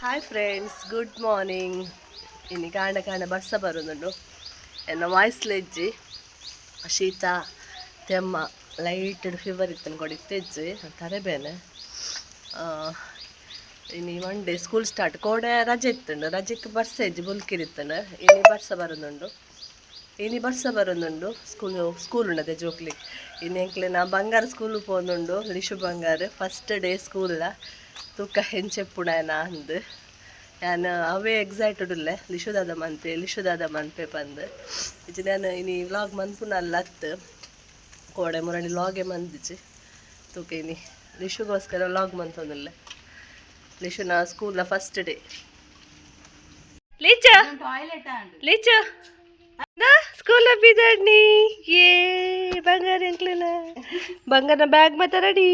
Hi friends, good morning. ಇನ್ನು ಕಾಂಡ ಕಾಂಡ ಬರ್ಸ ಬರೋದುಂಡು. ಎನ್ನ ವಾಯ್ಸ್ ಲೆಜ್ಜಿ, ಶೀತ ತೆಮ್ಮ, ಲೈಟ್ ಫೀವರ್ ಇತ್ತನು ಕೊಡಿತ್ತೆಜ್ಜಿ, ತರೆ ಬೇನೆ. ಇನಿ ಮಂಡೇ, ಸ್ಕೂಲ್ ಸ್ಟಾರ್ಟ್. ಕೋಡೆ ರಜೆ ಇತ್ತುಂಡು. ರಜೆಗೆ ಬರ್ಸ ಇಜ್ಜಿ, ಬುಲ್ಕಿರಿತ್ತಂಡು. ಇನಿ ಬರ್ಸ ಬರೋದುಂಡು, ಇನಿ ಬರ್ಸ ಬರೋದುಂಡು. School school ಉಂಡದೆ Choksi. ಇನಿ ಎಂಕ್ಲೆ ನಾ ಬಂಗಾರ ಸ್ಕೂಲ್ ಪೋನುಂಡು. ಲಿಶು ಬಂಗಾರ ಫಸ್ಟ್ ಡೇ ಸ್ಕೂಲ್ಲ. ತೂಕ ಹೆಂಚೆಪ್ಪುಣನ ಅಂದು. ಯಾನ್ ಅವೇ ಎಕ್ಸೈಟೆಡ್ ಉಲ್ಲೆ. ಲಿಶುದಾದ ಮನ್ಪೆ, ಲಿಶುದಾದ ಮನ್ಪೆ ಪಂದ್. ಇಜ್ಜಿ ನಾನು ಇನಿ ವ್ಲಾಗ್ ಮನ್ಪುನ ಅಲ್ಲ ಅತ್ತು. ಕೋಡೆ ಮುರಣಿ ವ್ಲಾಗೆ ಮಂದಿಜಿ. ತೂಕ, ಇನಿ ಲಿಶುಗೋಸ್ಕರ ವ್ಲಾಗ್ ಮಂತೊಂದುಲ್ಲೆ. ಲಿಶುನ ಸ್ಕೂಲ್ನ ಫಸ್ಟ್ ಡೇ. ಲೀಚ, ಲೀಚು ಸ್ಕೂಲ್ ಬಿದಡ್ನಿ. ಏ ಬಂಗಾರ, ಎಂಕ್ಲೆನ ಬಂಗಾರನ ಬ್ಯಾಗ್ ಮತ್ತೆ ರೆಡಿ.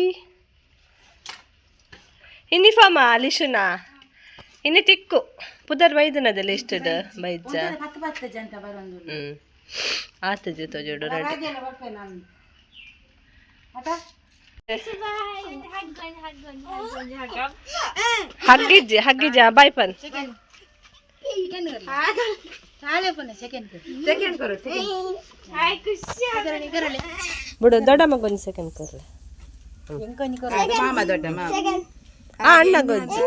ಯೂನಿಫಾರ್ಮಾ ಲಿಶುನ? ಇನ್ನು ತಿಕ್ಕು ಪುದರ್ ಬೈದನದಲ್ಲ ಇಷ್ಟಡ್ ಬೈಜ. ಆತ ಜೊತೆ ಜೋಡು ರೆಡಿ. ಹಗ್ಗಿಜ್ಜಿ, ಹಗ್ಗಿಜ್ಜಿ, ಬಾಯ್ ಪನ್. ಬಿಡು, ದೊಡ್ಡಮ್ಮ ಒಂದು ಸೆಕೆಂಡ್ ಕೊರ್ಲೆ. ಮಾಮ, ದೊಡ್ಡ ಮಾಮ. ಆ ಅಣ್ಣ ಗೊಂಜಿ,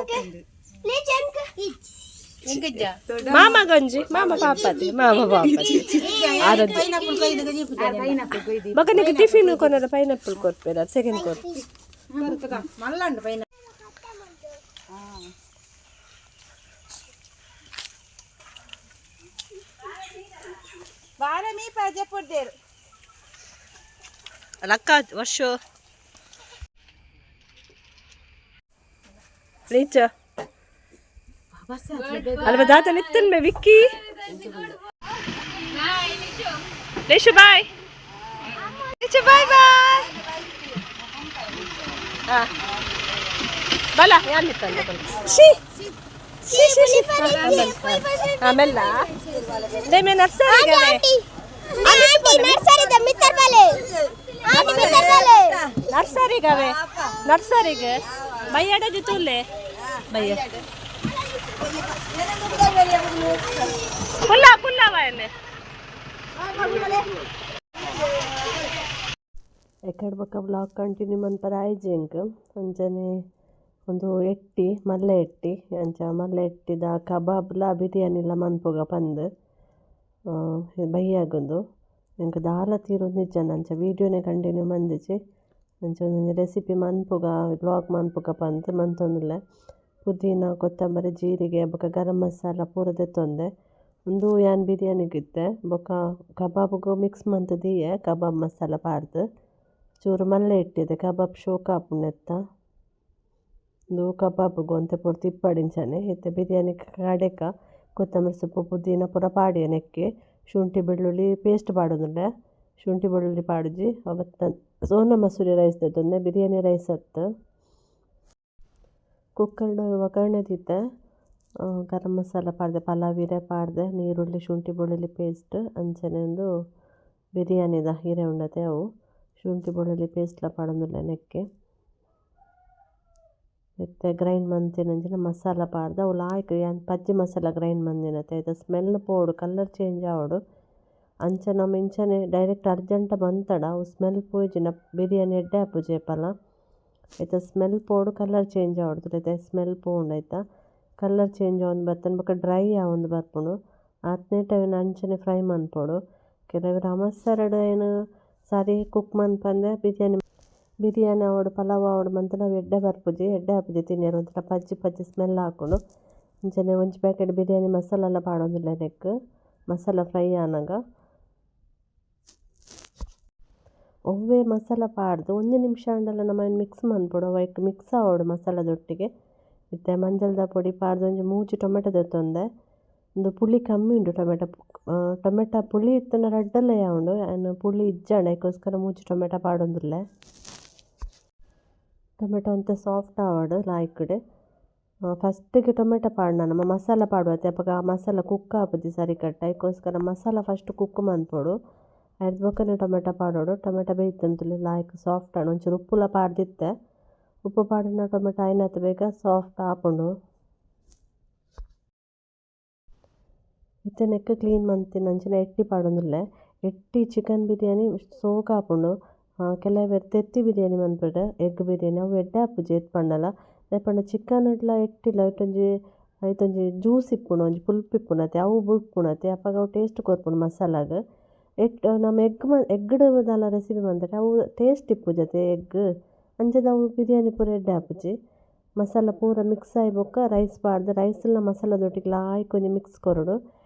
ಮಾಮ ಗಂಜಿ, ಮಾಮ ಪಾಪತಿ, ಮಾಮ ಪಾಪತಿ. ಆರದ್ದು ಮಗನಿಗೆ ಟಿಫಿನ್ ಕೊನರ ಪೈನಾಪಲ್ ಕೊರ್ಪೇರ, ಸೆಕೆಂಡ್ ಕೊರ್. ಮಲ್ಲಂಡು ಪೈನ. ಬಾರ ಮೀ ಪಾಜೆ ಪೊಡ್ದೇರು. ಲಕ್ಕ ವರ್ಷ ಲೀಚ ಅಲ್ವ ದಾತ ನಿತ್ತನ್ ಮೇ Vicky. Leshu bye, Leshu bye bye. ಹಾ ಬಲ ಯಾರು ನಿತ್ತಂದ? She she she she. ಆಮೇಲೆ they May nursery. ನರ್ಸರಿಗವೆ, ನರ್ಸರಿಗೆ ಬೈಯಡಜಿ ತೂಲೆ ಬಯ್ಯ. ಪುಲ್ಲ ಪುಲ್ಲ ವಾಯನೆ. ಎಕಡ್ ಬೊಕ ವ್ಲಾಗ್ ಕಂಟಿನ್ಯೂ ಮನ್ಪರ ಆಯ್ಜಿ ಎಂಕ್. ಅಂಚನೆ ಒಂದು ಎಟ್ಟಿ, ಮಲ್ಲ ಎಟ್ಟಿ. ಅಂಚ ಮಲ್ಲ ಎಟ್ಟಿದ ಕಬಾಬ್ಲ ಬಿರಿಯಾನಿಲ ಮನ್ಪುಗ ಪಂದ್ ಬಯ್ಯಾಗುಂದು. ಎಂಕ್ ದಾಲ ತೀರೊಂದಿಜ್ಜಂಡ್. ಅಂಚ ವೀಡಿಯೋನೆ ಕಂಟಿನ್ಯೂ ಮಂದಿಜಿ. ಅಂಚ ಒಂಜಿ ರೆಸಿಪಿ ಮನ್ಪುಗ, ವ್ಲಾಗ್ ಮನ್ಪುಗ ಪಂದ್ ಮಂತೊಂದುಲ್ಲೆ. ಪುದೀನ, ಕೊತ್ತಂಬರಿ, ಜೀರಿಗೆ ಬೊಕ ಗರಂ ಮಸಾಲ ಪೂರ ದೆತ್ತೊಂದೆ. ಉಂದು ಯಾನ್ ಬಿರಿಯಾನಿಗಿತ್ತೆ. ಬೊಕ ಕಬಾಬ್ಗ್ ಮಿಕ್ಸ್ ಮಂತ್ ದೀಯೆ. ಕಬಾಬ್ ಮಸಾಲ ಪಾಡ್ದ್ ಚೂರು ಮಲ್ಲ ಇಟ್ಟಿದೆ ಕಬಾಬ್ ಶೋಕ್ ಆಪುಂಡು ಎತ್ತ. ಉಂದು ಕಬಾಬ್ಗ್ ಒಂತೆ ಪೊರ್ತು ಇಪ್ಪಡಿಂಚನೆ. ಇತ್ತೆ ಬಿರಿಯಾನಿ ಕಡೆಕ ಕೊತ್ತಂಬರಿ ಸೊಪ್ಪು, ಪುದೀನ ಪೂರ ಪಾಡಿಯೆ ನೆಕ್ಕೆ. ಶುಂಠಿ ಬೆಳ್ಳುಳ್ಳಿ ಪೇಸ್ಟ್ ಪಾಡೊಂದುಲ್ಲೆ. ಶುಂಠಿ ಬೆಳ್ಳುಳ್ಳಿ ಪಾಡುಜಿ ಅವತ್ತ. ಸೋನಾ ಮಸೂರಿ ರೈಸ್ ದೆತ್ತೊಂದೆ, ಬಿರಿಯಾನಿ ರೈಸ್ ಅತ್ತ್. ಕುಕ್ಕರ್ಡ್ ಒಗ್ಗರಣೆ ದೀತೆ. ಗರಂ ಮಸಾಲ ಪಾಡ್ದೆ, ಪಲಾವ್ ಇರೆ ಪಾಡ್ದೆ, ನೀರುಳ್ಳಿ, ಶುಂಠಿ ಬೆಳ್ಳುಳ್ಳಿ ಪೇಸ್ಟ್. ಅಂಚನೆ ಉಂದು ಬಿರಿಯಾನಿದ ಇರೆ ಉಂಡತೆ ಅವು. ಶುಂಠಿ ಬೆಳ್ಳುಳ್ಳಿ ಪೇಸ್ಟ್ಲ ಪಾಡೊಂದುಲ್ಲೆ ನೆಕ್ಕೆ. ಇತ್ತೆ ಗ್ರೈಂಡ್ ಮಂತಿನಂಚಿನ ಮಸಾಲ ಪಾಡ್ದ್ ಅವು ಲಾಯ್ಕ್. ಯಾನ್ ಪಜ್ಜಿ ಮಸಾಲ ಗ್ರೈಂಡ್ ಮಂದಿನತೆ. ಐತ ಸ್ಮೆಲ್ ಪೋವೊಡು, ಕಲರ್ ಚೇಂಜ್ ಆವೊಡು. ಅಂಚ ನಮ ಇಂಚನೆ ಡೈರೆಕ್ಟ್ ಅರ್ಜೆಂಟ್ ಮಂತಡ ಅವು ಸ್ಮೆಲ್ ಪೋಯಿಜಿಂಡ ಬಿರಿಯಾನಿ ಎಡ್ಡೆ ಆಪುಜಿ ಏಪಲ. ಐತ ಸ್ಮೆಲ್ ಪೋವೊಡು, ಕಲರ್ ಚೇಂಜ್ ಆವೊಡು. ಐತ ಸ್ಮೆಲ್ ಪೋಂಡು, ಐತ ಕಲರ್ ಚೇಂಜ್ ಆವೊಂದು ಬತ್ತಂಡ ಬೊಕ ಡ್ರೈ ಆವೊಂದು ಬರ್ಪುಂಡು. ಆತ್ನೇಟ ಅವೆನ್ ಅಂಚನೆ ಫ್ರೈ ಮನ್ಪೊಡು. ಕೆಲವೆರ್ ಅವಸರಡ್ ಐನ್ ಸರಿ ಕುಕ್ ಮನ್ಪಂದೆ ಬಿರಿಯಾನಿ ಬಿರಿಯಾನಿ ಆವಡ್, ಪಲಾವ್ ಆವಡ್ ಮಂತ್ಂಡ ಅವು ಎಡ್ಡೆ ಬರ್ಪುಜಿ, ಎಡ್ಡೆ ಆಪುಜಿ ತಿನ್ಯರೆ. ಒಂಥರ ಪಜ್ಜಿ ಪಜ್ಜಿ ಸ್ಮೆಲ್ ಆಪುಂಡು. ಅಂಚನೆ ಒಂಜಿ ಪ್ಯಾಕೆಟ್ ಬಿರಿಯಾನಿ ಮಸಾಲೆಲ ಪಾಡೊಂದುಲ್ಲೆ ನೆಕ್ಕ್, ಮಸಾಲ ಫ್ರೈ ಆನಗ. ಒವ್ವೆ ಮಸಾಲ ಪಾಡ್ದು ಒಂಜಿ ನಿಮಿಷ ಆಂಡಲ ನಮ ಐನ್ ಮಿಕ್ಸ್ ಮನ್ಪೊಡು. ಅವು ಐಕ್ ಮಿಕ್ಸ್ ಆವೊಡು ಮಸಾಲದೊಟ್ಟಿಗೆ. ಇತ್ತೆ ಮಂಜಲ್ದ ಪೊಡಿ ಪಾಡ್ದು ಒಂಜಿ ಮೂಜಿ ಟೊಮೆಟೊ ದೆತ್ತೊಂದೆ. ಉಂದು ಪುಳಿ ಕಮ್ಮಿ ಉಂಡು ಟೊಮೆಟೊ. ಟೊಮೆಟೊ ಪುಳಿ ಇತ್ತ್ಂಡ ರಡ್ಡಲ ಯಾವುಂಡು. ಯಾನ್ ಪುಳಿ ಇಜ್ಜಾಂಡ್, ಐಕೋಸ್ಕರ ಮೂಜಿ ಟೊಮೆಟೊ ಪಾಡೊಂದುಲ್ಲೆ. ಟೊಮೆಟೊ ಒಂತೆ ಸಾಫ್ಟ್ ಆವಡ್ ಲಾಯ್ಕ್ಡ್. ಫಸ್ಟಿಗೆ ಟೊಮೆಟೊ ಪಾಡ್ನ ನಮ ಮಸಾಲ ಪಾಡುವತ್ತೆ, ಅಪಗ ಆ ಮಸಾಲ ಕುಕ್ ಆಪುಜಿ ಸರಿಕಟ್ಟ್. ಐಕೋಸ್ಕರ ಮಸಾಲ ಫಸ್ಟ್ ಕುಕ್ ಮನ್ಪೊಡು, ಐರ್ದ್ ಬೊಕ್ಕನೆ ಟೊಮೆಟೊ ಪಾಡೊಡು. ಟೊಮೆಟೊ ಬೇಯ್ತುಂಡು, ಲಾಯ್ಕ್ ಸಾಫ್ಟ್ ಆಂಡ್. ಒಂಚೂರು ಉಪ್ಪುಲ ಪಾಡ್ದಿತ್ತೆ. ಉಪ್ಪು ಪಾಡಿನ ಟೊಮೆಟೊ ಆಯಿನಾತ್ ಬೇಗ ಸಾಫ್ಟ್ ಆಪುಂಡು. ಇತ್ತೆ ನೆಕ್ಕ್ ಕ್ಲೀನ್ ಮಂತಿನಂಚಿನ ಎಟ್ಟಿ ಪಾಡೊಂದುಲ್ಲೆ. ಎಟ್ಟಿ ಚಿಕನ್ ಬಿರಿಯಾನಿ ಸೋಕು ಆಪುಂಡು. ಕೆಲವೆರ್ ತೆತ್ತಿ ಬಿರಿಯಾನಿ ಮನ್ಪೆರ್ ಎಗ್ ಬಿರಿಯಾನಿ ಅವು ಎಡ್ಡೆ ಆಪುಜಿ ಏತ್ ಪಂಡಲ. ದಾಯೆ ಪಂಡ ಚಿಕನ್ ಡ್ಲ ಎಟ್ಟಿಲ ಐಟೊಂಜಿ ಐತೊಂಜಿ ಜ್ಯೂಸ್ ಇಪ್ಪುಂಡು ಒಂಜಿ ಪುಲ್ಪ್ ಇಪ್ಪುಂಡು ಅತೆ ಅವು ಬುಡ್ಪುಂಡು ಅತೆ ಅಪಗ ಅವು ಟೇಸ್ಟ್ ಕೊರ್ಪುಂಡು ಮಸಾಲಾಗ್. ಎಟ್ ನಮ ಎಗ್ ಎಗ್ ಡ್ ದಾಲ ರೆಸಿಪಿ ಮಂತುಂಡ ಅವು ಟೇಸ್ಟ್ ಇಪ್ಪುಜಿ ಅತೆ ಎಗ್ ಅಂಚಾದ್ ಅವು ಬಿರಿಯಾನಿ ಪೂರ ಎಡ್ಡೆ ಆಪುಜಿ. ಮಸಾಲ ಪೂರ ಮಿಕ್ಸ್ ಆಯಿ ಬೊಕ್ಕ ರೈಸ್ ಪಾಡ್ದ್ ರೈಸ್ ಲ ಮಸಾಲದೊಟ್ಟಿಗೆ ಲಾಯ್ಕ್ ಒಂಜಿ ಮಿಕ್ಸ್ ಕೊರೊಡು.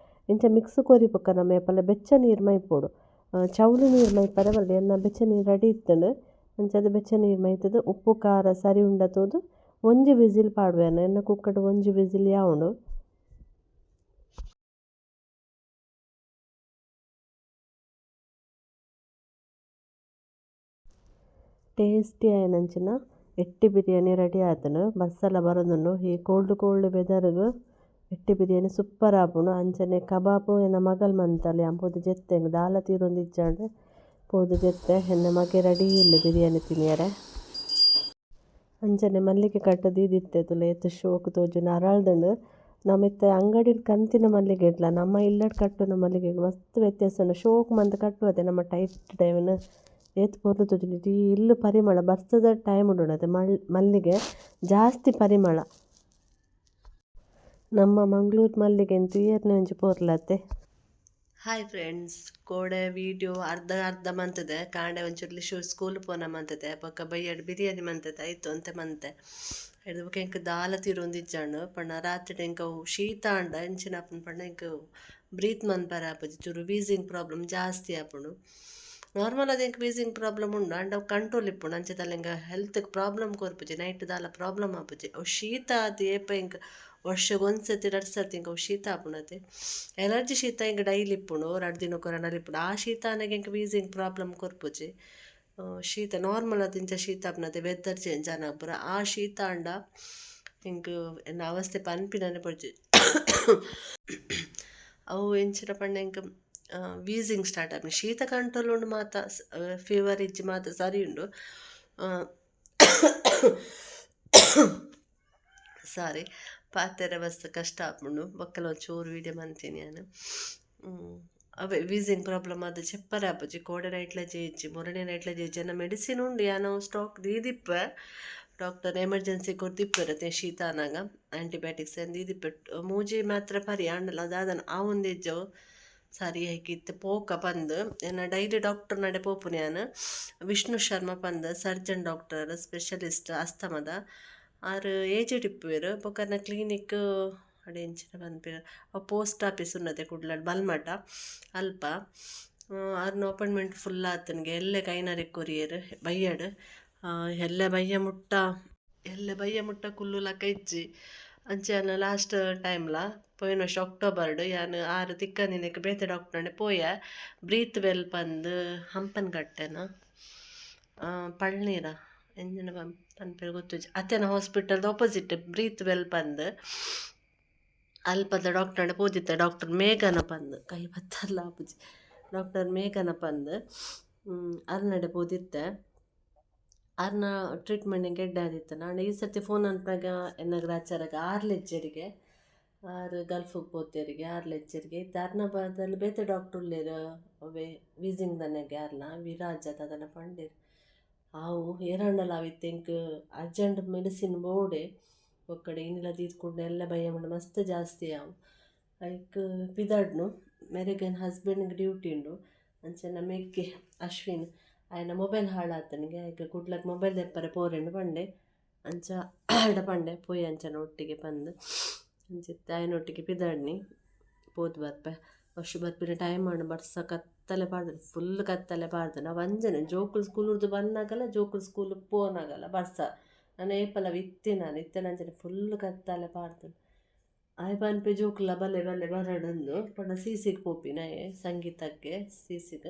ಇಂಚ ಮಿಕ್ಸ್ ಕೊರಿ ಬೊಕ್ಕ ನಮ ಏಪಲ ಬೆಚ್ಚ ನೀರು ಮೈಪೊಡು. ಚೌಲಿ ನೀರು ಮೈಪರೆ ಬಲ್ಲಿ ಎನ್ನ ಬೆಚ್ಚ ನೀರು ರೆಡಿ ಇತ್ತುಂಡು. ಅಂಚಾದ್ ಬೆಚ್ಚ ನೀರು ಮೈತುದು ಉಪ್ಪು ಖಾರ ಸರಿ ಉಂಡ ತೂದು ಒಂಜಿ ವಿಸಿಲ್ ಪಾಡುವೆ ಎನ್ನ ಕುಕ್ಕರ್ ಡ್ ಒಂಜಿ ವಿಸಿಲ್ ಯಾವುಂಡು. ಟೇಸ್ಟಿ ಆಯಿನಂಚಿನ ಎಟ್ಟಿ ಬಿರಿಯಾನಿ ರೆಡಿ ಆತುಂಡು. ಬರ್ಸಲ ಬರೊಂದುಂಡು ಈ ಕೋಲ್ಡ್ ಕೋಲ್ಡ್ ವೆದರ್ ಗ್ ಎಟ್ಟಿ ಬಿರಿಯಾನಿ ಸೂಪರ್ ಆಪುಂಡು. ಅಂಚನೆ ಕಬಾಬ್ ಎನ್ನ ಮಗಲ್ ಮಂತಲ್ ಯಾನ್ ಪೋದು ಜೆತ್ತೆ ಎಂಕ್ ದಾಲ ತೀರೊಂದಿಜ್ಜಾಂಡ್ ಪೋದು ಜೆತ್ತೆ ಎನ್ನ ಮಗೆ ರೆಡಿ ಉಲ್ಲೆ ಬಿರಿಯಾನಿ ತಿನಿಯರೆ. ಅಂಚನೆ ಮಲ್ಲಿಗೆ ಕಟ್ಟು ದೀದಿತ್ತೆ ತೂಲೆ ಏತ್ ಶೋಕು ತೋಜುಂಡು ಅರಳ್ದುಂಡು. ನಮ ಇತ್ತೆ ಅಂಗಡಿಡ್ ಕಂತಿನ ಮಲ್ಲಿಗೆಡ್ಲ ನಮ್ಮ ಇಲ್ಲಡ್ ಕಟ್ಟುನ ಮಲ್ಲಿಗೆಗ್ ಮಸ್ತ್ ವ್ಯತ್ಯಾಸ ಉಂಡು. ಶೋಕು ಮಂತ್ ಕಟ್ಟುವತೆ ನಮ್ಮ ಟೈಟ್ ಟೈಮ್ ಏತ್ ಪೊರ್ಲು ತೋಜುಂಡು. ಇಡೀ ಇಲ್ಲ್ ಪರಿಮಳ ಬರ್ಸದ ಟೈಮ್ ಉಂಡು ಮಲ್ಲಿಗೆ ಜಾಸ್ತಿ ಪರಿಮಳ. ನಮ್ಮ ಮಂಗಳೂರು ಮಲ್ಲಿಗೆ ತೂಯೆರ್ನೆ ಒಂಜಿ ಪೊರ್ಲತೆ. ಹಾಯ್ ಫ್ರೆಂಡ್ಸ್, ಕೋಡೆ ವೀಡಿಯೋ ಅರ್ಧ ಅರ್ಧ ಮಂತದೆ ಕಾಂಡೆ ಒಂಚೂರು ಲಿಶು ಸ್ಕೂಲ್ ಪೋನ ಮಂತದೆ ಬೊಕ್ಕ ಬಯ್ಯಡ್ ಬಿರಿಯಾನಿ ಮಂತದೆ ಆಯ್ತು ಅಂತೆ ಮಂತೆ ಐಡ್ದ್ ಬೊಕ್ಕ ಎಂಕ್ ದಾಲ ತೀರೊಂದಿಜ್ಜಾಂಡ್ ಪಂಡ ರಾತ್ರಿಡ್ ಎಂಕ್ ಅವು ಶೀತ ಆಂಡ ಎಂಚಿನ ಆಪುಂಡು ಪಂಡ ಎಂಕ್ ಬ್ರೀತ್ ಮನ್ಪರೆ ಆಪುಜಿ ಚೂರು ವೀಸಿಂಗ್ ಪ್ರಾಬ್ಲಮ್ ಜಾಸ್ತಿ ಆಪುಂಡು. ನಾರ್ಮಲ್ ಆದ್ ಎಂಕ್ ವೀಸಿಂಗ್ ಪ್ರಾಬ್ಲಮ್ ಉಂಡು ಆಂಡ ಅವು ಕಂಟ್ರೋಲ್ ಇಪ್ಪುಂಡು ಅಂಚ ದಾಲ ಎಂಕ್ ಹೆಲ್ತ್ ಪ್ರಾಬ್ಲಮ್ ಕೊರ್ಪುಜಿ ನೈಟ್ ದಾಲ ಪ್ರಾಬ್ಲಮ್ ಆಪುಜಿ. ಅವು ಶೀತ ಆದ್ ಏಪ ಎಂಕ್ ವರ್ಷಗ್ ಒಂಜಿ ಸರ್ತಿ ರಡ್ಡ್ ಸರ್ತಿ ಎಂಕ್ ಅವು ಶೀತ ಆಪುಂಡು ಅತೆ. ಎಲರ್ಜಿ ಶೀತ ಎಂಕ್ ಡೈಲಿ ಇಪ್ಪುಂಡು ರಡ್ಡ್ ದಿನೊಕು ಒರ ಇಪ್ಪುಂಡು ಆ ಶೀತ ಆನಗ ಎಂಕ್ ವೀಸಿಂಗ್ ಪ್ರಾಬ್ಲಮ್ ಕೊರ್ಪುಜಿ. ಶೀತ ನಾರ್ಮಲ್ ಆದ್ ಇಂಚ ಶೀತ ಆಪುನತೆ ವೆದರ್ ಚೇಂಜ್ ಆನಗ ಪೂರ ಆ ಶೀತ ಆಂಡ ಎಂಕ್ ಎನ್ನ ಅವಸ್ಥೆ ಪನ್ಪಿನನೆ ಬೊಡ್ಚಿ. ಅವು ಎಂಚಿನ ಪಂಡ ಎಂಕ್ ವೀಸಿಂಗ್ ಸ್ಟಾರ್ಟ್ ಆಪುಂಡು ಶೀತ ಕಂಟ್ರೋಲ್ ಉಂಡು ಮಾತ ಫೀವರ್ ಇಜ್ಜಿ ಮಾತ ಸರಿ ಉಂಡು. ಸಾರಿ ಪಾತೆರ ಮಸ್ತ್ ಕಷ್ಟ ಆಪುಂಡು ಬೊಕ್ಕಲ ಒಂಚೂರು ವೀಡಿಯೋ ಮಂತೀನಿ ಯಾನ್. ಅವೇ ವೀಸಿಂಗ್ ಪ್ರಾಬ್ಲಮ್ ಆದ್ ಚೆಪ್ಪರೆ ಆಪುಜಿ ಕೋಡೆ ನೈಟ್ಲ ಜೇಜಿ ಮೊರನೆ ನೈಟ್ಲ ಜೇಜಿ ಎನ್ನ ಮೆಡಿಸಿನ್ ಉಂಡು ಯಾನ್ ಅವು ಸ್ಟಾಕ್ ದೀದಿಪ್ಪೆ ಡಾಕ್ಟರ್ ಎಮರ್ಜೆನ್ಸಿ ಕೊರ್ದಿಪ್ಪೆರ್ ಅತೆ ಶೀತ ಆನಗ ಆಂಟಿಬಯೋಟಿಕ್ಸ್ ದೀದಿಪ್ಪೆ ಮೂಜಿ ಮಾತ್ರೆ ಪರಿ ಆಂಡಲ ದಾದನ ಆವೊಂದಿಜ್ಜಿ ಅವು ಸರಿ ಐಕ್ ಇತ್ತೆ ಪೋಕ ಪಂದ್ ಎನ್ನ ಡೈಲಿ ಡಾಕ್ಟರ್ ನಡೆ ಪೋಪುನಿ ಯಾನ್ ವಿಷ್ಣು ಶರ್ಮಾ ಪಂದ್ ಸರ್ಜನ್ ಡಾಕ್ಟರ್ ಸ್ಪೆಷಲಿಸ್ಟ್ ಅಸ್ತಮದ ಆರ್ ಏಜ್ಡ್ ಇಪ್ಪುವೆರ್ ಬೊಕ ಅರ್ನ ಕ್ಲಿನಿಕ್ ಅಡೆ ಎಂಚಿನ ಪನ್ಪೆರ್ ಅವು ಪೋಸ್ಟ್ ಆಫೀಸ್ ಉಂಡತೆ ಕುಡ್ಲಡ್ ಬಲ್ಮಠ ಅಲ್ಪ ಆರ್ನ ಅಪಾಯಿಂಟ್ಮೆಂಟ್ ಫುಲ್ ಆತುಂಡ್ಗೆ ಎಲ್ಲೆ ಕೈನರೆಗ್ ಕೊರಿಯೆರ್ ಬಯ್ಯಡ್ ಎಲ್ಲೆ ಬಯ್ಯ ಮುಟ್ಟ ಎಲ್ಲೆ ಬಯ್ಯ ಮುಟ್ಟ ಕುಲ್ಲುಲಕ ಇಜ್ಜಿ ಅಂಚ ಯಾನ್ ಲಾಸ್ಟ್ ಟೈಮ್ಲ ಪೋಯಿನ ವರ್ಷ ಅಕ್ಟೋಬರ್ಡ್ ಯಾನ್ ಆರ್ ತಿಕ್ಕಂದಿನೆಕ್ ಬೇತೆ ಡಾಕ್ಟರ್ನ ಪೋಯೆ ಬ್ರೀತ್ ವೆಲ್ ಪಂದ್ ಹಂಪನಕಟ್ಟೆನ ಪಳ್ನೀರ ಎಂಚಿನ ಪನ್ಪೆರ್ ಗೊತ್ತುಜ್ಜಿ ಅತೆನ ಹಾಸ್ಪಿಟಲ್ ಆಪೋಸಿಟ್ ಬ್ರೀತ್ ವೆಲ್ ಪಂದ್ ಅಲ್ಪದ ಡಾಕ್ಟರ್ಡ ಪೋದಿತ್ತೆ ಡಾಕ್ಟರ್ ಮೇಘನ ಪಂದ್ ಕೈ ಪತ್ತರ್ಲ ಆಪುಜಿ ಡಾಕ್ಟರ್ ಮೇಘನ ಪಂದ್ ಅರ್ನಡೆ ಪೋದಿತ್ತೆ ಅರ್ನ ಟ್ರೀಟ್ಮೆಂಟ್ ಎಂಕ್ ಎಡ್ಡೆ ಆದಿತ್ತುಂಡು ಆಂಡ ಈ ಸರ್ತಿ ಫೋನ್ ಮನ್ಪುನಗ ಎನ್ನ ಗ್ರಾಚಾರಗ್ ಆರ್ಲ ಇಜ್ಜೆರಿಗೆ ಆರ್ ಗಲ್ಫ್ಗ್ ಪೋತೆರಿಗೆ ಆರ್ಲ ಇಜ್ಜೆರಿಗೆ ಇತ್ತೆ ಅರ್ನ ಬದಲು ಬೇತೆ ಡಾಕ್ಟರ್ ಉಲ್ಲೆರ್ ಅವ್ವೆ ವೀಸಿಂಗ್ ದನೆಗೆ ಆರ್ಲ ವಿರಾಜ್ ದಾದನ ಪಂಡೆರ್ ಆವು ಏರಾಂಡಲ ಅವು ಇತ್ತೆ ಎಂಕ್ ಅರ್ಜೆಂಟ್ ಮೆಡಿಸಿನ್ ಬೋಡೆ ಬೊಕ್ಕಡೆ ಇನಿಲ ದೀದ್ ಎಲ್ಲೆ ಬಯ್ಯ ಮುಟ ಮಸ್ತ್ ಜಾಸ್ತಿ ಆವು ಐಕ್ ಪಿದಡ್ನು ಮೆರೆಗ್ ಎನ್ನ ಹಸ್ಬೆಂಡ್ ಡ್ಯೂಟಿ ಉಂಡು ಅಂಚನೆ ಮೆಗ್ಗೆ ಅಶ್ವಿನ್ ಆಯನ ಮೊಬೈಲ್ ಹಾಳಾತನಿಗೆ ಐಕ್ ಕುಡ್ಲಗ್ ಮೊಬೈಲ್ ದೆಪ್ಪರೆ ಪೋರೆಂಡು ಪಂಡೆ ಅಂಚ ಆಡ ಪಂಡೆ ಪೋಯಿ ಅಂಚನೆ ಒಟ್ಟಿಗೆ ಪಂದ್ ಅಂಚ ಇತ್ತೆ ಆಯನೊಟ್ಟಿಗೆ ಪಿದಡ್ನಿ ಪೋದು ಬರ್ಪೆ ವರ್ಷ ಬರ್ಪಿನ ಟೈಮ್ ಆಂಡ್ ಬರ್ಸ ಕತ್ತಲೆ ಪಾಡ್ದೆರ್ ಫುಲ್ ಕತ್ತಲೆ ಪಾಡ್ದೆರ್ ಅವು ಅಂಚನೆ ಜೋಕುಲು ಸ್ಕೂಲುರ್ದು ಬನ್ನಗಲ ಜೋಕುಲು ಸ್ಕೂಲುಗ್ ಪೋನಗಲ ಬರ್ಸ ನನ ಏಪಲ ಇತ್ತಿನಾನ್ ಇತ್ತೆಲ ಅಂಚನೆ ಫುಲ್ ಕತ್ತಲೆ ಪಾಡ್ದೆರ್ ಆಯೆ ಪನ್ಪೆ ಜೋಕುಲ್ಲ ಬಲೆ ಬಲೆ ಬರಡಂದು ಪಂಡ ಸೀಸಿಗ್ ಪೋಪಿನಾಯೆ ಸಂಗೀತಕ್ಕೆ ಸೀಸಿಗ್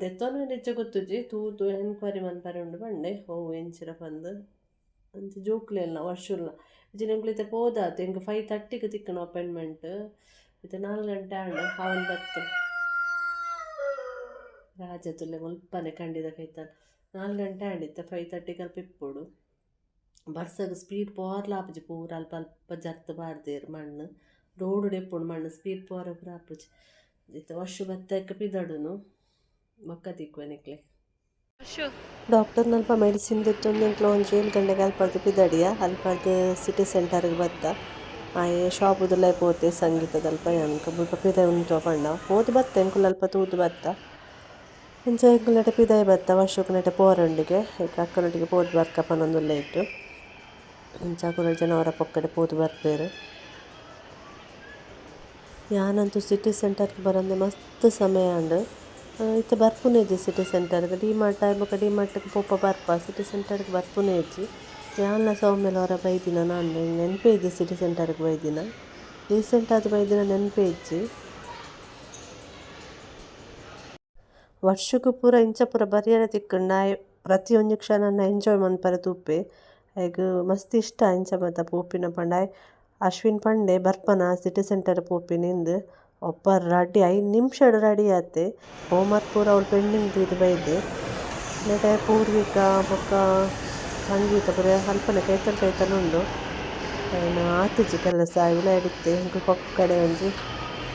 ದೆತ್ತೊನುವೆನ ಇಜ್ಜ ಗೊತ್ತುಜ್ಜಿ ತೂದು ಎನ್ಕ್ವೈರಿ ಮನ್ಪರೆ ಉಂಡು ಪಂಡೆ ಒವು ಎಂಚಿನ ಪಂದ್ ಅಂಚ ಜೋಕುಲೆಲ್ಲ ವರ್ಷುಲ್ಲ ಇಜ್ಜಿಂಡ ಎಂಕುಲು ಇತ್ತೆ ಪೋದಾತು ಎಂಕ್ 5:30ಗ್ ತಿಕ್ಕುಂಡು ಅಪಾಯಿಂಟ್ಮೆಂಟ್ ಇತ್ತೆ 4 ಗಂಟೆ ಆಂಡ್ ಆವೊಂದು ಬತ್ತ್ ರಾಜ ತೂಲೆ ಮುಲ್ಪನೆ ಕಂಡಿದ ಕೈತಲ್ 4 ಗಂಟೆ ಆಂಡ್ ಇತ್ತೆ 5:30ಗ್ ಅಲ್ಪ ಇಪ್ಪೊಡು ಬರ್ಸಗ್ ಸ್ಪೀಡ್ ಪೋರ್ಲ ಆಪುಜಿ ಪೂರ ಅಲ್ಪ ಅಲ್ಪ ಜರ್ತ್ ಪಾಡ್ದೆರ್ ಮಣ್ಣ್. ರೋಡ್ ಇಪ್ಪುಂಡು ಮಣ್ಣು ಸ್ಪೀಡ್ ಪೋರ ಪೂರ ಆಪುಜಿ. ಇತ್ತೆ ವರ್ಷ ಬತ್ತಕ್ಕೆ ಪಿದಡುನು ಬೊಕ್ಕ ತಿಕ್ಕುವೆ ನಿಕ್ಲೆ. ಡಾಕ್ಟರ್ ನಲ್ಪ ಮೆಡಿಸಿನ್ ದೆತ್ತೊಂದು ಎಂಕ್ಲ ಒಂಜಿ 7 ಗಂಟೆಗೆ ಅಲ್ಪರ್ದ್ ಪಿದಡಿಯ. ಅಲ್ಪರ್ದ್ ಸಿಟಿ ಸೆಂಟರ್ಗ್ ಬತ್ತ. ಆಯೆ ಶಾಪುದುಲಾಯಿ ಪೋತೆ ಸಂಗೀತದಲ್ಪ ಯಾನ್ ಮುಲ್ಪ ಪಿದಯಿ ಉಂತುವ ಪಂಡ ಪೋದು ಬತ್ತೆ ಎಂಕುಲು ಅಲ್ಪ ತೂದು ಬತ್ತ. ಇಂಚ ಎಂಕುಲು ನೆಟೆ ಪಿದಯಿ ಬತ್ತ ವರ್ಷಕ್ ನೆಟೆ ಪೋರಂಡಿಗೆ ಐಕ್ ಅಕ್ಕನೊಟ್ಟಿಗೆ ಪೋದು ಬರ್ಕ ಪನೊಂದುಲ್ಲೆ ಇಟ್ಟು. ಇಂಚ ಅಕುಲು ಜನವರ ಪೊಕ್ಕಡೆ ಪೋದು ಬರ್ಪೆರ್. ಯಾನಂತೂ ಸಿಟಿ ಸೆಂಟರ್ಗ್ ಬರಂದೆ ಮಸ್ತ್ ಸಮಯ ಆಂಡ್. ಇತ್ತೆ ಬರ್ಪುನೆ ಇಜ್ಜಿ ಸಿಟಿ ಸೆಂಟರ್ಗ್. ಡಿ ಮಾರ್ಟ್ ಆಯಿ ಬೊಕ್ಕ ಡಿ ಮಾರ್ಟ್ಗ್ ಪೋಪ ಬರ್ಪ, ಸಿಟಿ ಸೆಂಟರ್ಗ್ ಬರ್ಪುನೆ ಇಜ್ಜಿ. ಯಾನ್ಲ ಸೌಮ್ಯಲ ಒರ ಬೈದಿನ ನಾನ್ ನೆನಪೇ ಇಜ್ಜಿ ಸಿಟಿ ಸೆಂಟರ್ಗ್ ಬೈದಿನ. ರೀಸೆಂಟ್ ಆದ್ ಬೈದಿನ ನೆನಪೇ ಇಜ್ಜಿ. ವರ್ಷಗ್ ಪೂರ ಇಂಚ ಪೂರ ಬರ್ಯರೆ ತಿಕ್ಕುಂಡ ಪ್ರತಿಯೊಂಜಿ ಕ್ಷಣನ ಎಂಜಾಯ್ ಮನ್ಪರೆ ತೂಪೆ. ಐಗ್ ಮಸ್ತ್ ಇಷ್ಟ ಇಂಚ ಮಾತ ಪೋಪಿನ ಪಂಡ. ಅಶ್ವಿನ್ ಪಂಡೆ ಬರ್ಪನ ಸಿಟಿ ಸೆಂಟರ್ ಪೋಪಿನಿಂದ್. ಒಪ್ಪ ರೆಡಿ 5 ನಿಮಿಷಡ್ ರೆಡಿ ಆತೆ. ಹೋಮ್ವರ್ಕ್ ಪೂರ ಅವ್ಲು ಪೆಂಡಿಂಗ್ ದೀದ್ ಬೈದೆ. ನೆಟೆ ಪೂರ್ವಿಕ ಬೊಕ್ಕ ಸಂಗೀತ ಪೂರ ಅಲ್ಪನೆ ಕೈತಲ್ ಕೈತಲ್ ಉಂಡು. ಐನ ಆತುಜಿ ಕೆಲಸ ಉಲಾಯಿಡಿತ್ತೆ ಎಂಕ್ ಪೊಕ್ಕಡೆ ಒಂಜಿ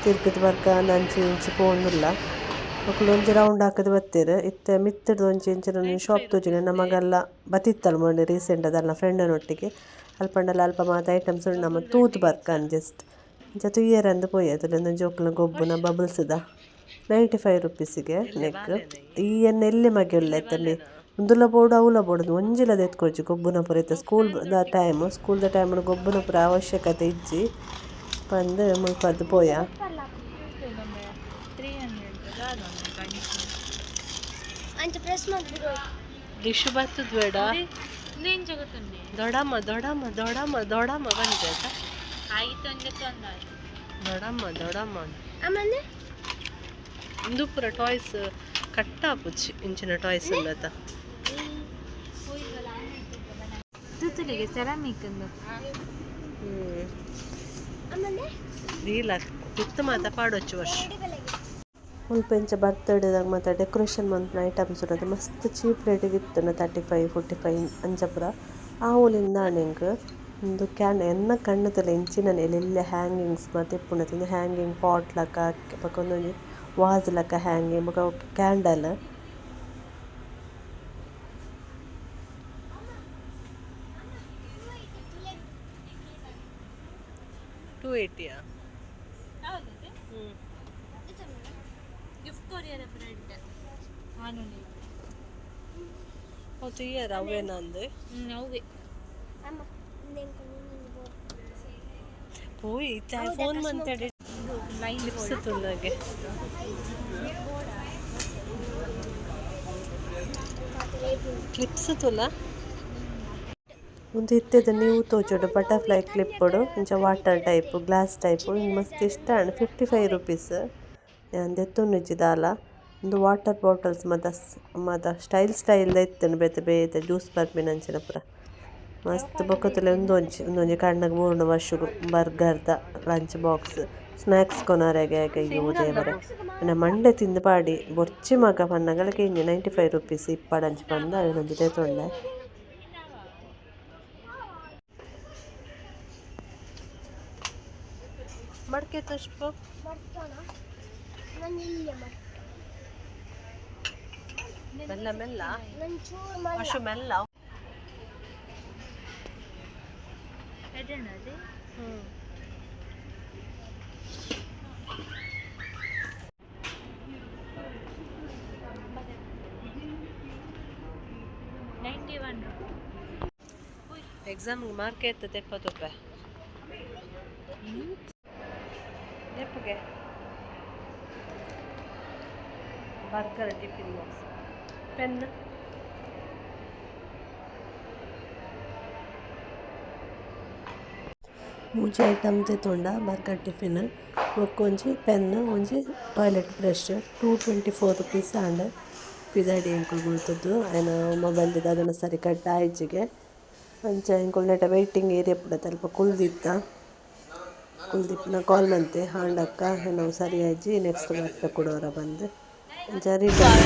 ತಿರ್ಗದ್ ಬರ್ಕ ಅಂಚಿ ಇಂಚಿ ಪೋವೊಂದುಲ್ಲ. ಅಕುಲು ಒಂಜಿ ರೌಂಡ್ ಹಾಕುದು ಬತ್ತೆರ್. ಇತ್ತೆ ಮಿತ್ತುರ್ದು ಒಂಜಿ ಇಂಚಿನ ಒಂಜಿ ಶಾಪ್ ತೋಜುಂಡು. ಎನ್ನ ಮಗಲ್ಲ ಬತ್ತಿತ್ತಲ್ ಮೊನ್ನೆ ರೀಸೆಂಟ್ ಅಲ್ನ ಫ್ರೆಂಡನೊಟ್ಟಿಗೆ. ಅಲ್ಪಂಡಲ ಅಲ್ಪ ಮಾತ ಐಟಮ್ಸ್ ಉಂಡು ನಮ ತೂದು ಬರ್ಕನ್ ಜಸ್ಟ್. ಇಂಚ ತೂಯೆರಂದ್ ಪೋಯಿ ಅತುಂಡ ಜೋಕುಲ್ನ ಗೊಬ್ಬುನ ಬಬಲ್ಸ್ದ 95 ರುಪೀಸಿಗೆ ನೆಕ್. ಈ ಎನ್ನ ಎಲ್ಲೆ ಮಗೆ ಉಲ್ಲೆ ತಂಬಿ ಉಂದುಲ ಬೋಡು ಅವುಲ ಬೋಡು ಒಂಜಿಲ ದೆತ್ಕೊರ್ಚಿ ಗೊಬ್ಬುನ ಪೂರ. ಇತ್ತೆ ಸ್ಕೂಲ್ ದ ಟೈಮ್, ಸ್ಕೂಲ್ ದ ಟೈಮ್ ಗೊಬ್ಬುನ ಪೂರ ಅವಶ್ಯಕತೆ ಇಜ್ಜಿ ಪಂದ್ ಮುಲ್ಪದ್ದು ಪೋಯ. ಡಿಶ್ ಬತ್ತದ ಬೇಡ. ದೊಡಮ್ಮ ದೊಡಮ್ಮ ದೊಡಮ್ಮ ದೊಡಮ್ಮ ಬಂತೆ ಆಯ್ತಾ. ದೊಡಮ್ಮ ದೊಡಮ್ಮ ಇಂದು ಪೂರ ಟಾಯ್ಸ್ ಕಟ್ಟಾಪುಚ್ಚಿ ಇಂಚಿನ ಟಾಯ್ಸ್ ಉಂಡತ. ಸೆರಾಮಿಕ್ ದೀಲ ಪಿತ್ತು ಮಾತ ಪಾಡೊಚ್ಚು ವರ್ಷ. ಮುಲ್ಪ ಇಂಚ ಬರ್ತಡೇದಾಗ ಮಾತ ಡೆಕೋರೇಷನ್ ಮನ್ಪುನ ಐಟಮ್ಸ್ ಉಂಡು. ಮಸ್ತ್ ಚೀಪ್ ರೇಟಿಗೆ ಇತ್ತುಂಡು 35 45 ಅಂಚ ಪೂರ. ಆವೊಲಿಂದ ಎಂಕ್ ಉಂದು can ಎನ್ನ ಕಣ್ಣುತಲೆ ಇಂಚಿನ ಎಲ್ಲೆಲ್ಲೆ ಹ್ಯಾಂಗಿಂಗ್ಸ್ ಮಾತ ಇಪ್ಪುಂಡು. ಉಂದು ಹ್ಯಾಂಗಿಂಗ್ ಪಾಟ್ ಲಕ ಬೊಕ ಉಂದೊಂಜಿ ವಾಸ್ ಲಕ ಹ್ಯಾಂಗಿಂಗ್ ಬೊಕ ಕ್ಯಾಂಡಲ್. 280 gift courier bread. ತೂಯರ ಅವೇನಂದು ಅವೇ. ಪೋಯಿ ಇತ್ತೆ ಫೋನ್ ಮಂತೇಳಿ ಕ್ಲಿಪ್ಸ್ ತುಳ್ಳಗೆ. ಕ್ಲಿಪ್ಸ್ ತುಲ ಒಂದು ಇತ್ತೆದ ನೀವು ತೋಜೋಡು ಬಟರ್ಫ್ಲೈ ಕ್ಲಿಪ್ಪುಡು ಇಂಚ ವಾಟರ್ ಟೈಪ್ ಗ್ಲಾಸ್ ಟೈಪ್ ಇಂಕ್ ಮಸ್ತ್ ಇಷ್ಟ ಆಂಡ್. 55 ರುಪೀಸ್. ಯಾನ್ ದೆತ್ತೊಂದಿಜ್ಜಿ ದಾಲ. ಉಂದು ವಾಟರ್ ಬಾಟಲ್ಸ್ ಮಾತ ಮಾತ ಸ್ಟೈಲ್ ಸ್ಟೈಲ್ ಇತ್ತುಂಡು ಬೇತೆ ಬೇತೆ ಜ್ಯೂಸ್ ಪರ್ಪಿನಂಚಿನ ಪೂರ ಮಸ್ತ್. ಬೊಕ್ಕ ತುಲೆ ಉಂದೊಂಜಿ ಉಂದೊಂಜಿ ಕಣ್ಣಗ್ ಬೂರುಂಡು ವರ್ಷಗು ಬರ್ಗರ್ದ ಲಂಚ್ ಬಾಕ್ಸ್ ಸ್ನಾಕ್ಸ್ ಕೊನರೆಗೆ ಅಯ್ಯೋ ದೇವರೆ ಎನ್ನ ಮಂಡೆ ತಿಂದು ಪಾಡಿ ಬೊರ್ಚಿ ಮಗ ಪನ್ನಗಲ ಕೇಂಜಿ 95 ರುಪೀಸ್ ಇಪ್ಪಡಂಚಿ ಪಂದ್ ಅವೆನೊಂಜಿ ದೆತೊಂಡೆ. ಮಡ್ಕೆ ತೋಜ್ಪು. ಮೆಲ್ಲ ಮೆಲ್ಲ ಅಶು ಮೆಲ್ಲ. ಎಕ್ಸಾಮ್ ಮಾರ್ಕ್ ಎತ್ತದ 70 ರೂಪಾಯಿ ಎಪ್ಪಗೆ. Burger tiffin box pen. ಮೂಜಿ ಐಟಮ್ ದೆತೊಂಡ ಬರ್ಗರ್ ಟಿಫಿನ್ ಬೊಕ್ಕ ಒಂಜಿ ಪೆನ್ ಒಂಜಿ ಟಾಯ್ಲೆಟ್ ಬ್ರಷ್. 224 ರುಪೀಸ್ ಆಂಡ್. ಪಿದಾಡಿ ಎಂಕುಲು ಮುಲ್ತುದ್ದು ಐನ ಮೊಬೈಲ್ ದಾದನ ಸರಿ ಕಟ್ ಆಯಿಜಿಗೆ. ಅಂಚ ಎಂಕುಲು ನೆಟ ವೈಟಿಂಗ್ ಏರಿಯಾ ಪೂರ ಅಲ್ಪ ಕುಲ್ದಿತ್ತ. ಕುಲ್ದಿಪ್ಪುನ ಕಾಲ್ ಮಂತೆ ಆಂಡಕ್ಕ ನಾವು ಸರಿ ಆಯಿಜಿ ನೆಕ್ಸ್ಟ್ ಬರ್ಪೆ ಕುಡೋರ ಬಂದು. ಅಂಚ ರಿಟರ್ನ್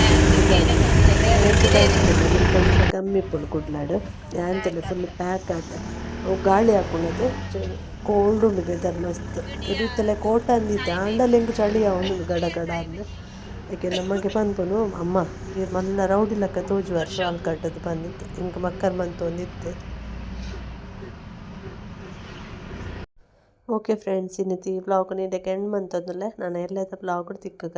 ಕಮ್ಮಿ ಇಪ್ಪುಂಡು ಕುಡ್ಲಡ್ ಯಾಂತಲ ಫುಲ್ ಪ್ಯಾಕ್ ಆತ. ಅವು ಗಾಳಿ ಆಪುಂಡತೆ. ಕೋಲ್ಡ್ ಉಂಡು ವೆದರ್ ಮಸ್ತ್. ಇಡೀತಲೆ ಕೋಟ್ ಅಂದಿತ್ತೆ ಆಂಡಲ ಎಂಕ್ ಚಳಿ ಆವೊಂದುಂಡು ಗಡ ಗಡ ಅಂದ್. ಐಕೆ ನಮಗೆ ಪನ್ಪುನು ಅಮ್ಮ ಈರ್ ಮಲ್ಲ ರೌಡಿ ಲೆಕ್ಕ ತೋಜುವರ್ ಶಾಲ್ ಕಟ್ಟುದು ಪಂದ್ ಎಂಕ್ ಮಕ್ಕರ್ ಮಂತೊಂದಿತ್ತೆ. ಓಕೆ ಫ್ರೆಂಡ್ಸ್, ಇನ್ನಿತಿ ಈ ವ್ಲಾಗ್ ನು ಇಡೆಗ್ ಎಂಡ್ ಮಂತೊಂದುಲ್ಲೆ. ನನ ಎಲ್ಲೆದ ವ್ಲಾಗ್ ಡ್ ತಿಕ್ಕುಗ.